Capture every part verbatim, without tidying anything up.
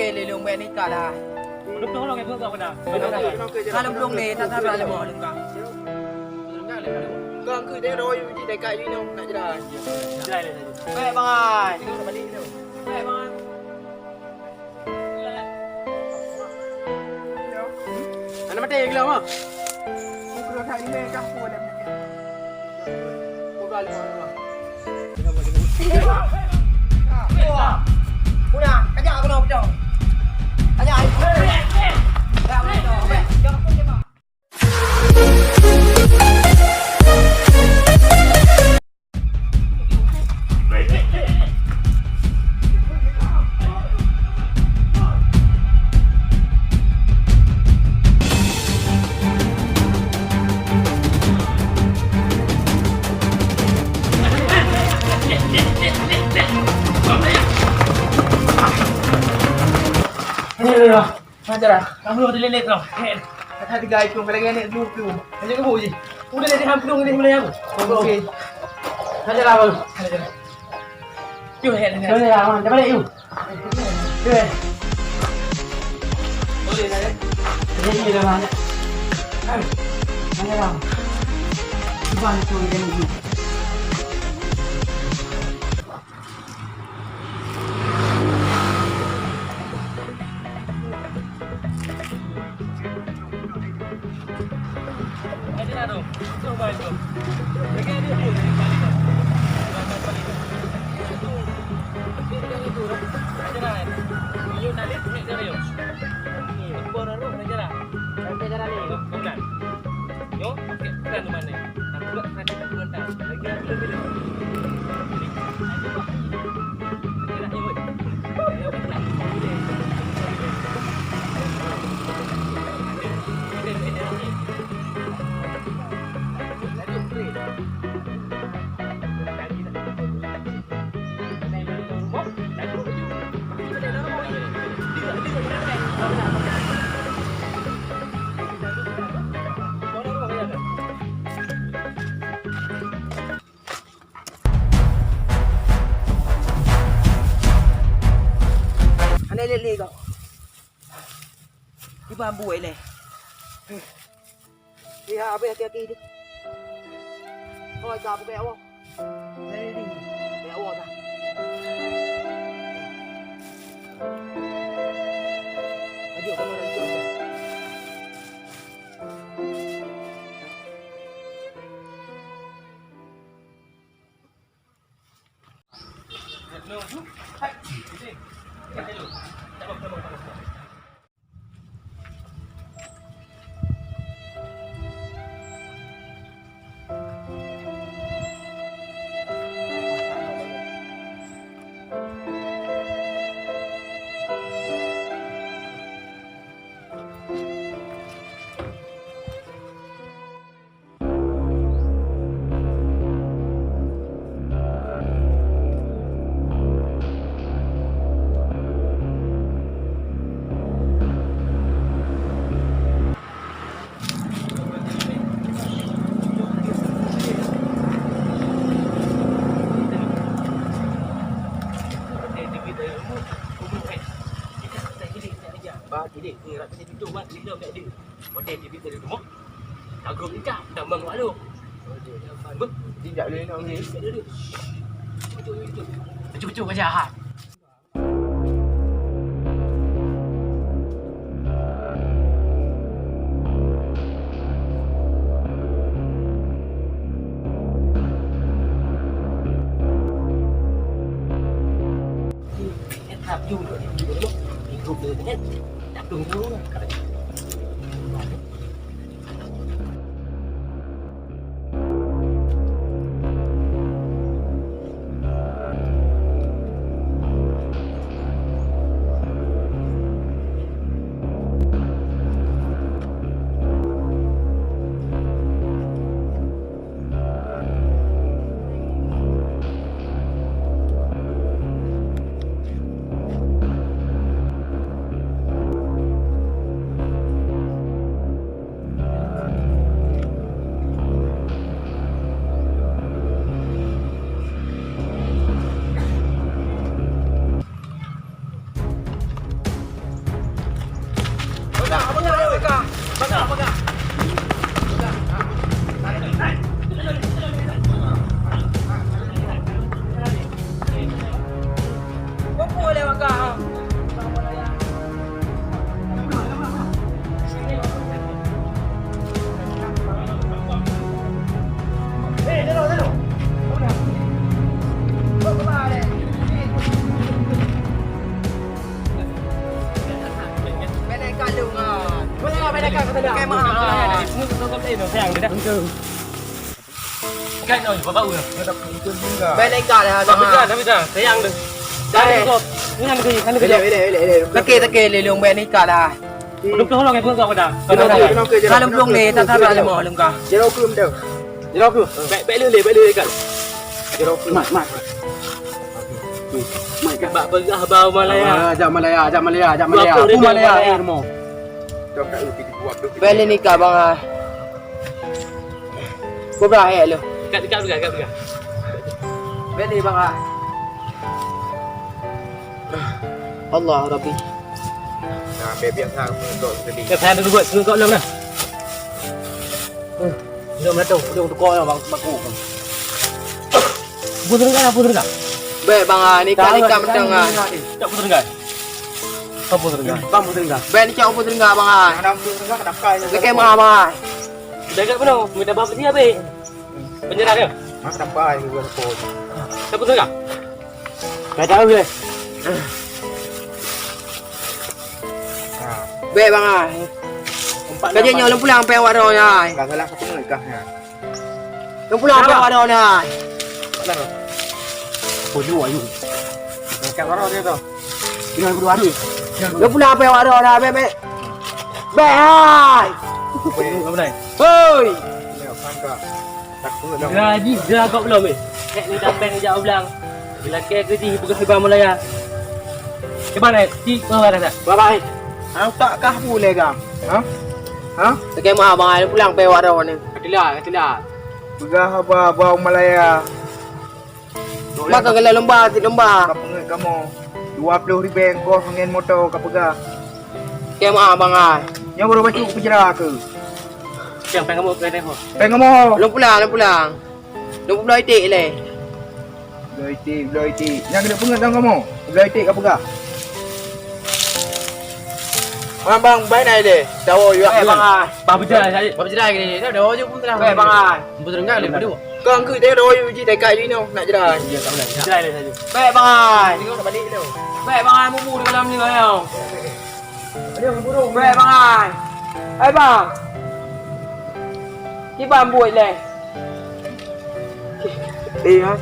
Lé lôn bèk nikah dah. Lôn tolong ibu kau kena. Kalau belum ni, tak sabar lé mau lengkap. Kau ke dia roi uji dekat you know nak jerai. Jerai lé tadi. Bye bye. Bye bye. Anak mati gila mah. Udah, kajak keunoe pidong. Kajak. Hajar, kamu udah lelek kau. Kata tiga itu, kalau yang naik dulu tu. Hanya kamu je. Udah dari hampir udah mulai aku. Okey. Hajar apa? Hajar. Yuk, head. Boleh lah, man. Dah balik, yuk. Boleh. Boleh lah, eh. Jadi, dah, man. Mana, bang? Cuba tu, dia ni. Hana lé-lé kau. Di bambu ai lé. Lihat, habis hati-hati je. Kau ika bukai awak. Dari ni. Bukai awak dah. Ajuk kamu dah ajuk. Bah, jadi, ni, rak, kita tutup, bah, kita tak ada. Watèe teubiet dari rumoh, tagrôp tingkah, tambang maklum. Beuh. Tidak boleh nak ni. Betul-betul. Betul-betul aja, ha. Dah. Ikat kau, bapak gua. Bèk ikat dah, Abang. Tapi dah, tapi dah. Sayang tu. Dah, eh. Jangan kau. Jangan kau. Jangan kau. Elok, elok, elok, elok. Takè, takè, lé lôn bèk ikat dah. Dua puluh orang yang gua dah. Kalau belum ni, tak sabar lama lôn kah. Jaroe keu, jaroe keu. Bèk, bèk lé, bèk lé ikat. Jaroe keu. Mat, mat. Bak peugah bak Malaya. Ah, jak Malaya, jak Malaya, jak Malaya. Dua puluh ribu Malaya, Malaya. Eh, rumoh. Bèk lé ikat, Bang, ah. Peugah, eh, lu. Ikat, ikat, peugah, ikat, peugah. Bèk lé, Bang, ah. Allah Rabbi. Nah, bèk biasa untuk tadi. Kat saya dulu buat, tengok kat dalam dah. Hmm. Belum dah tu, belum tukar dah, Bang, bak aku. Bus renggah, bus renggah. Bèk, Bang, ah, ni kali ikat mantong, ah. Tak bus renggah. Tak bus renggah. Bang, bus renggah. Bèk, ni cak bus renggah, Bang, ah. Ada bus renggah, kenapa? Lakèe meu'ah, Bang, ah. Dah agak penuh, minta bab dia, Bèk. Penyerah dia. Mak, kenapa? Ini gua repot. Tak bus renggah. Dah tahu, Bèk. Ha. Bèk, Bang, ah. Empat. Ka jeuet nyoe, lôn pulang, pèng awak droeneuh, ai. Enggak salah satu ngeugah, ya. Lôn pulang, pèng awak droeneuh, ai. Salah. Bodoh, ayu. Dekat mana dia tu? Dia berdua tu. Lôn pulang, pèng awak droeneuh, ai, bèk, bèk. Bèk, ai. Apa ni? Hoi. Ini apa kau? Takut dong. Gaji dah kau belum, eh? Nek ni sampai ni jak ulang. Lakèe keu jih peugah iba Malaya. Kiban, eh? Ti peugah dah. Bye bye. Hang tak kah boleh, Gam? Ha? Ha? Lakèe meu'ah, Bang, ai, pulang pèng awak droeneuh. Katila, katila. Peugah haba bak Malaya. Maka galak lomba, sit lomba. Ka peungeut kamoe. Dua ploh ribèe kos ngon moto ka peugah. Lakèe meu'ah, Bang, ai. Nyoe baru bacut penjara keu. Siang pèng kamoe, pèng kamoe. Pèng kamoe. Lôn pulang, lôn pulang. Lôn publoe iték lé. Bloe iték, bloe iték. Nyang keuneuk peungeut lam kamoe. Bloe iték ka peugah. Bang, bang, bai nai deh. Dawa yue. Eh, bang, ah. Bang, beujalan, Syahid. Bang, beujalan gini. Dah, dawa je pun terang. Eh, bang, ah. Pun terang kan, dia berdua. Kau angkut dia, dawa yue ji, dekat yue ni, nak jalan. Ya, tak boleh. Beujalan saja. Baik, bang, ah. Tengok nak balik tu. Baik, bang, ah, mubu di dalam ni, bang. Bèk, bang, ai. Ai, bang. Kiban buet lé. Eh, ha.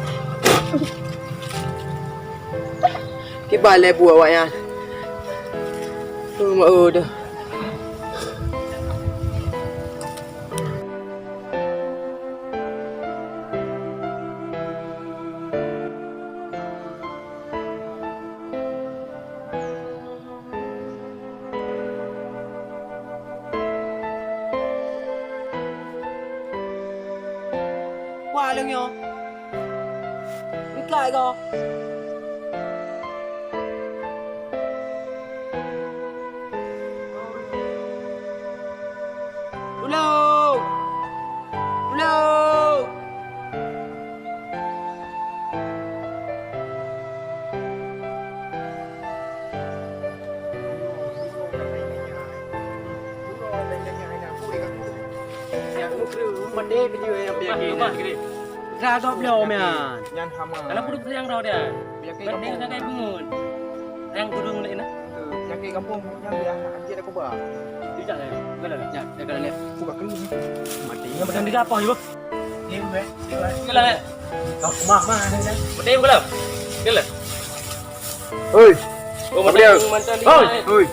Kiban lé buet awak nyan. Oh, mak, oh, dah. Wah, lôn nyoe. Ikat goe. Tulông! Tulông! Dah dua belas, man. Nyan hama. Dalam puduk sayang roh dia. Penyakit kampung. Sayang gurung ni, nah. Penyakit kampung. Nyan dia, dia dah kuba. Tidak, eh. Mana dah? Ya, dia kena lihat. Buka keluar. Mati. Yang macam dia apa, Ibu? Ni, Ibu, eh. Keluar, eh. Kau kemah, mah, ni, kan? Mati, buka lah. Keluar. Oi. Oh, apa dia? Mantan, mantan Oi. Liga, eh. Oi.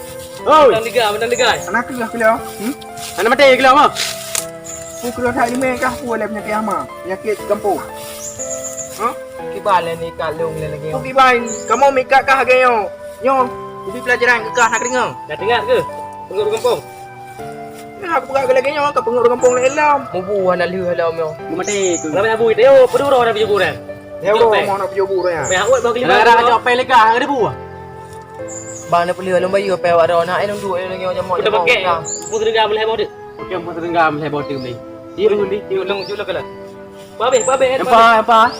Oi. Mantan Liga, mantan Liga, eh. Anak keluar, keluar. Hmm? Anak mati, keluar, mah. Pu keuluh that limai kah pu lé peunyakét hama, peunyakét gampông. Ha? Kiban lé ni kalông lé lagèe nyoe. Pu kiban, kamoe meuikat kah lagèe nyoe. Nyoe, ubé peulajaran keu kah na keudeungö. Na teuingat keu? Peungeuet ureueng gampông. Nah, aku peugah keu lagèe nyoe, ka peungeuet ureueng gampông lé lom. Mubu hana lheueh lom nyoe. Meumaté keu. Ramé abu itu, yo, peuduro na biju gurèe. Nyoe mo na biju gurèe. Meh awet bah kelima. Nah, dah jawab pai lé kah, ada buah. Bang, na peuleueh lôn bayeue pèng awak droe na, eh, lôn duek lagèe nyoe jamok. Udah pakai. Pun teunggam lhèe boh teuk. Oke, ampôn, seudeueng gam lhèe boh teuk lé. Tiru ni, tiru. Julung, julung kala. Babeh, babeh. Nampak, nampak.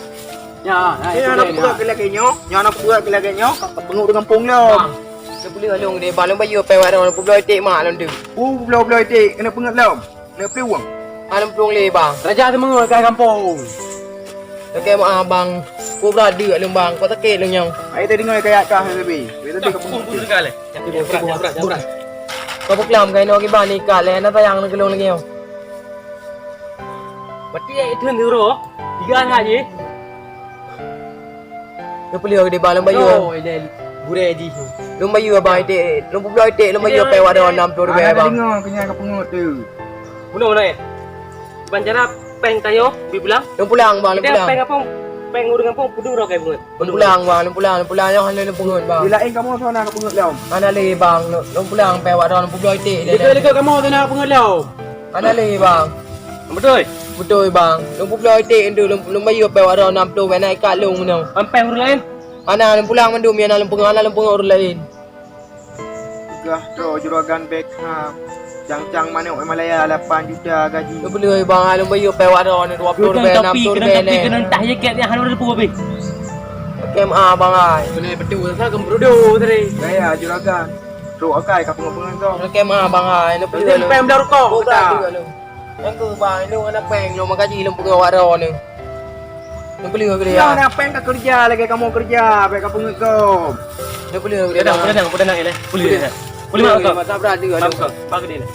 Ya, hai. Nyoe aneuk buet keu lagèe nyoe, nyoe aneuk buet keu lagèe nyoe, ka peungeuet di gampông lom. Bang, teupeuleueh lôn deh, bang, lôn bayeue pèng awak droe, peubloe iték mak lôn deuh. Uh, peubloe-bloe iték, keuneuk peungeuet lom. Keuneuk peulueng. Aneuk peulueng lé, bang. Raja teumeungoh ka gampông. Oke, maaf, bang. Kubra deuk lôn, bang. Kok sakét lôn nyoe. Ai teudeungoe kayat kah, Nabi. Weh, tadi ka peungeuet. Kau peuklam kai nyoe kiban ikat lé, na sayang ngon lôn lagèe nyoe. Berarti eh, itu nuro. Tiga anak je. Lôn peuleueh di bang, lôn bayeue. Oh, ini gurèe di. Lôn bayeue bang iték, lôn peubloe iték, lôn bayeue pèng awak droeneuh nam ploh ribèe bang. Dengar keunyan ka peungeut tu. Bunoe, bunoe, eh. Ban cara pèng tanyoe, bi pulang. Lôn pulang bang, lôn pulang. Pèng apa? Pèng ureueng apa? Pudung rok, eh, peungeut. Lôn pulang bang, lôn pulang, lôn pulang nyoe hana lôn peungeut bang. Di laén kamoe soe na ka peungeut lom? Hana lé bang, lôn, lôn pulang pèng awak droeneuh nam ploh iték. Lé, lé kamoe soe na ka peungeut lom? Hana lé bang. Beutôi? Beutôi bang. Lôn peubloe iték nyoe, lôn, lôn bayeue pèng awak droeneuh nam ploh ribèe, na ikat lôn meunoe. Ampèh ureueng laén? Hana, lôn pulang mandum, ya na lôn peungeut, hana lôn peungeut ureueng laén. Peugah droe juragan Beckham. Cang-cang manok Himalaya lapan juta gaji. Lôn peuleueh bang, lôn bayeue pèng awak droeneuh dua ploh ribèe, nam ploh ribèe nè. Keunan tah ye kèe nyan hana lôn peue beh. Kèe ma bang ai. Beuneuh beutôi sa keumbrodo tadi. Gaya juragan. Trok akai ka peungeut-peungeut kau. Kèe ma bang ai, lôn peuleueh. Pèng blah rukok. Nyang keuh bang, lôn hana pèng, lôn meugaji lôn peungeut awak droeneuh. Lôn peuleueh, peuleueh. Nyoe na pèng ka keureuja lagèe kamoe keureuja, bèk ka peungeut gob. Lôn peuleueh, peuleueh. Peudang, peudang, peudang ilèe. Peuleueh ilèe. Peuleueh, peuleueh, peuleueh. Masak berat juga. Masak, bagi dia ilèe.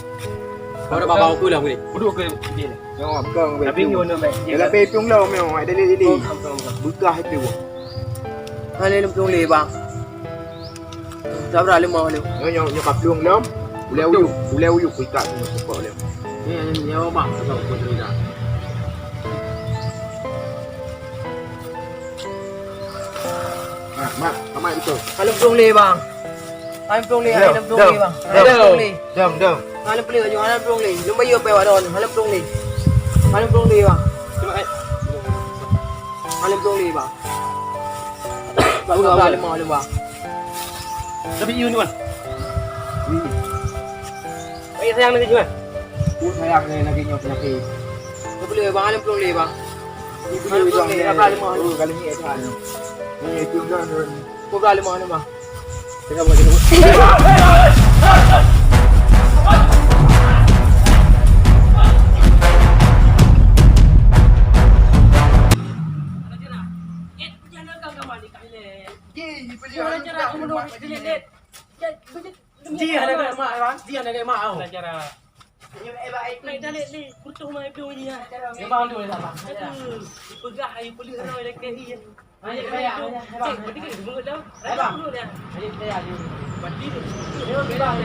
Kau dah bawa aku lah, boleh. Duduk ke dia ilèe. Nyoe, pegang, tapi nyoe na bèk. Dalam payung lom nyoe, ada lili. Beukah itu. Hana lôn peuleueh lé, bang. Sabra limong lé. Nyoe, nyoe, nyoe ka plueng lom. Ulèe uyuek, ulèe uyuek kuikat nyoe seupôt lom. Nyoe, nyoe, nyoe, bang, atau pun tidak. Mak, mak, mak itu. Hana lôn peuleueh lé, bang. Hana lôn peuleueh lé, hana lôn peuleueh lé, bang. Hana lôn peuleueh lé. Dam, dam. Hana lôn peuleueh lé, hana lôn peuleueh lé. Lôn bayeue pèng awak droeneuh, hana lôn peuleueh lé. Hana lôn peuleueh lé, bang. Hana lôn peuleueh lé, bang. Bang, bang, bang. Tapi you ni, bang. Bang, sayang lagi, bang. Oh, sayang lagi, lagi nyoe penyakit. Lôn peuleueh lé, bang, hana lôn peuleueh lé, bang. Hana lôn peuleueh lé, bang. Oh, kalau ni, eh, Tuhan. Ni, itu dah, dah. Lôn peuleueh lé, bang, hana, bang. Tengah buat, tengah buat. Ji, hana keu mak, bang. Ji hana keu mak, bang. Cara. Naik dalek ni, kurtuh mai dong ji, ya. Dia bang tu dah, bang. Aduh, dipeugah ayu peuleueh roh dah keu iya. Ayo, ayo, ayo, ayo, bang. Cek, berarti kan semua dah. Ayo, bang. Semua dah. Ayo, ayo, ayo. Berarti tu. Ayo, bang.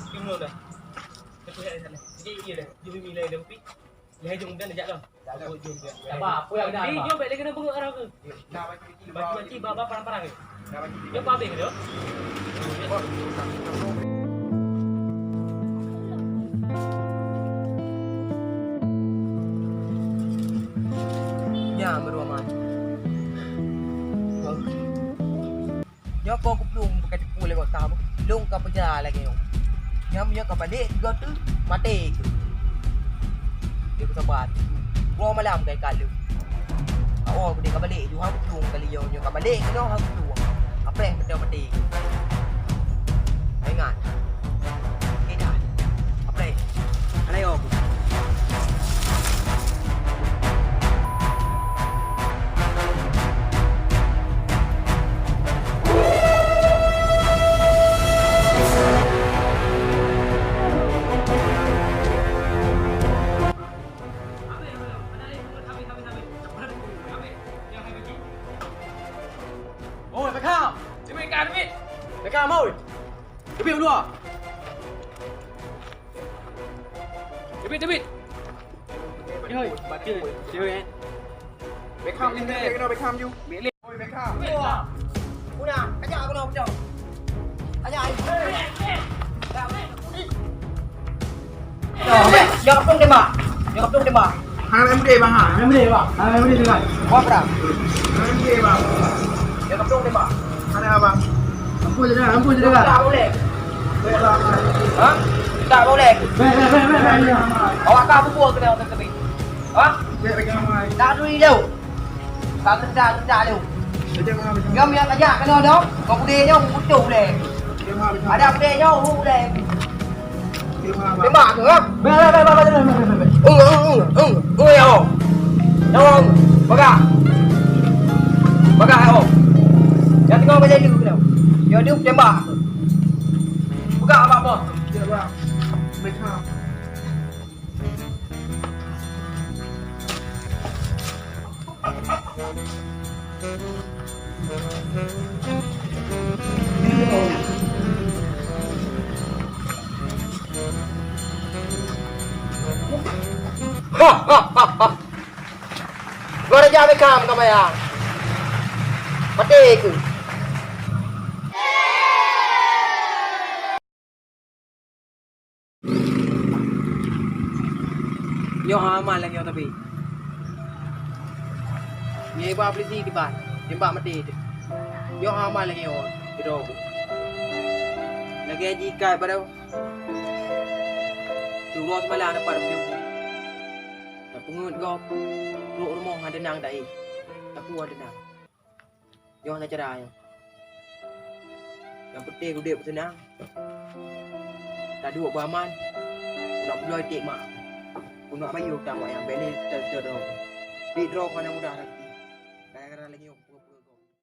Semua dah. Betul ya, sana. Jadi, iya dah. Jom, Mimi, lain dah kopi. Lhèe jeuem dan jak lom. Sabar, apa yang dah, Bang? Jom bèk lagi nak bengok arah ke? Banci-banci, ba-ba parang-parang ke? Jom, ba habéh ke tu? Nyan baru aman. Nyoe po kuplueng bukon teupeu lé bak kamoe, lôn ka peujala lagèe nyoe. Nyan meunyoe ka balek sigoe teuk, maté keuh. Lé kusabat. Dua malam ka ikat lôn. Ka woe keudeh ka balek ju, han kuplueng kali nyoe, nyoe ka balek keunoe han kuplueng. Kapreh meuteumèe maté keuh. Ingat. Oke dah. Kapreh. Alah yo. Oi, Beckham! Teubiet ka, teubiet! Beckham, oi! Teubiet u luwa! Teubiet, teubiet! Yoi, yoi, yoi, eh. Beckham, Beckham, Beckham, you. Oi, Beckham. Una, ajak keunoe, keunoe. Ajak, ayo. Jangan kepung tembak. Jangan kepung tembak. Hana M D, Bang, ha? Hana M D, Bang. Hana M D, Bang. Buat perang. Hana M D, Bang. Jangan kepung tembak. Hana, Bang. Ampun je dah, ampun je dah. Tak boleh. Baik, Bang. Ha? Tak boleh. Baik, baik, baik, baik, baik, baik. Awak ka bubur kena orang tepi. Ha? Baik, baik, Bang. Tak duri jauh. Ka geudak-geudak lé. Nyang, nyang tajak keunoe nyoe, bak udé nyoe meututoe ulèe. Adak udé nyoe ulèe. Tembak keuh, ha? Bèk, bèk, bèk. Ung, ung, ung, ung, ung, ya, oh. Ya, oh. Bagah. Bagah, ya, oh. Nyang teungoh bak jadu keunoe. Nyoe deuh tembak. Peugah bak boh. Ya, Bang. Beckham. Gua raja bekam ka maya. Maté keuh. Nyoe hana aman lagèe nyoe tapi. Nyoe iba polisi kiban, tembak maté teuh. Nyoe hana aman lagèe nyoe, keudroe. Lagèe jih ikat pada uroe seumalam dapat meunyoe. Tapeungeut gob, trok rumoh hana teunang taéh. Tapeue hana teunang. Nyoe na cara nyoe. Nyang penting udép seunang. Taduek beuaman. Keuneuk peubloe tiek mak. Keuneuk mayuh tamong nyang bèk lé teucok droe. Pih droe hana mudah raseuki.